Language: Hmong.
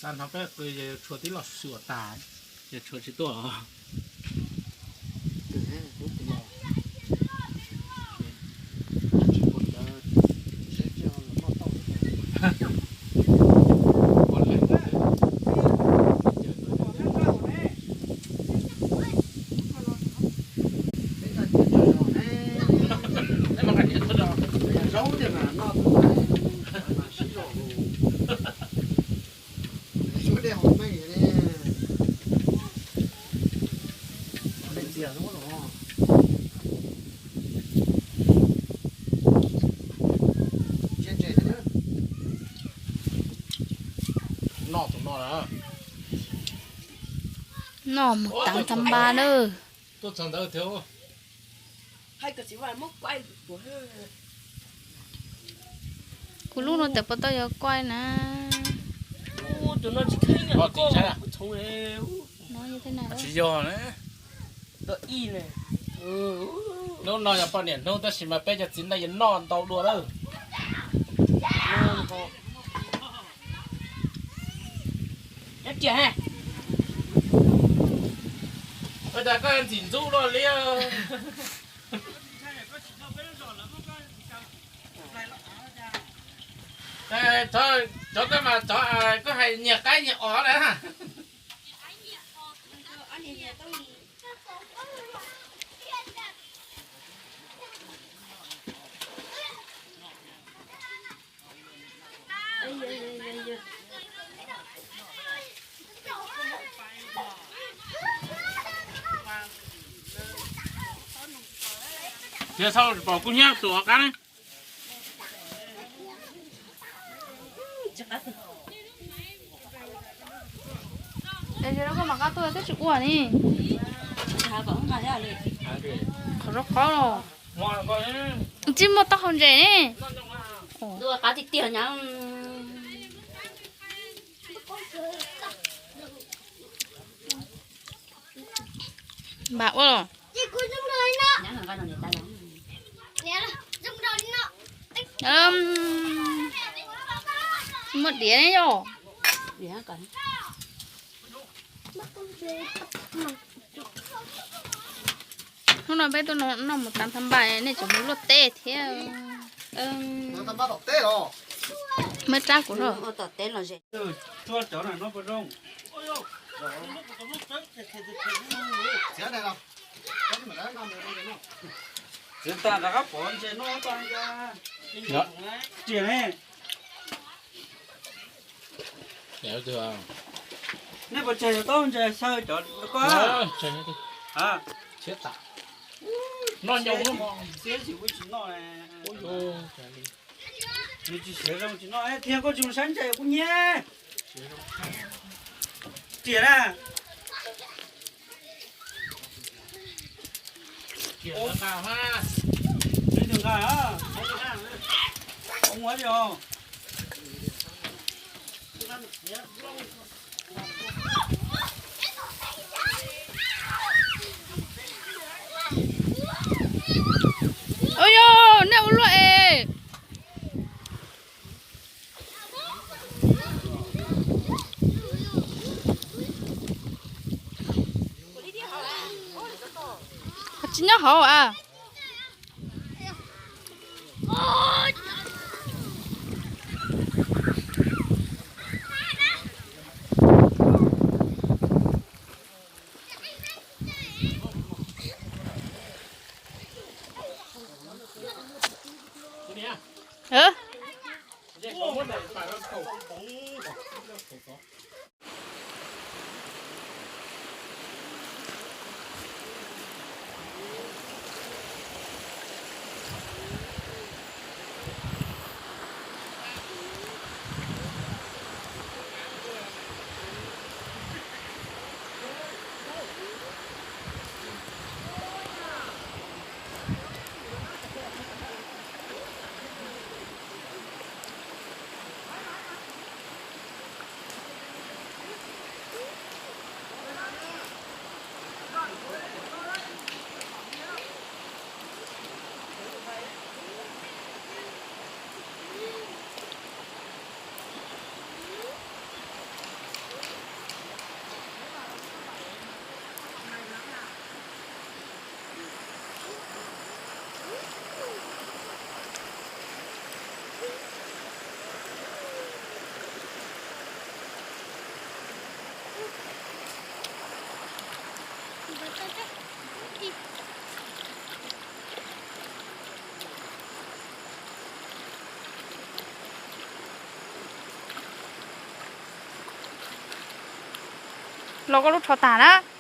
Tag no peb qw yog tshuav tib los suav tas, yog tshuav tsis tuaj. Noj mus tav nta npa na. Tuaj txog ntawd thiab. Kuv lub no tes puas tau yog kuaj na. Tsis yog na. Hnub no yog poj niam hnub tab sis mas peb cov txiv neej yuav noj ntau dua lawm. Ua cas koj ntxim ntxub luaj li? Cov koj mas cov koj hais nyias qaib nyias os na. Tias txhob pom kub hnyiab tus qab ne. Es koj mam qab tuaj twb tsis ua ne. Qhov rau qhov los tsis muaj taub hau ntses ne. Qab tiag tiag nyab. Npam ua los. Tsis muaj diav ne yom. Hnub no peb tuaj noj mus tav nthab npaj, nej tseem mus luaj teb thiab. Muab rab kuv los. Txiav tas rov qab pov ntses noj tag. Riam ne. Nej puas tseg taub ntses xyaw cov ko? Noj ncau txiab tsis ua tsis noj. Nws tsis siav zoo tsis noj thiab, koj tsis mus saib ntses kuv nyiab. Riam na. Nqa, ua li os. Ua yog nej ua luaj es. Tsis nyob hauv a. Los koj lub tsho tag na.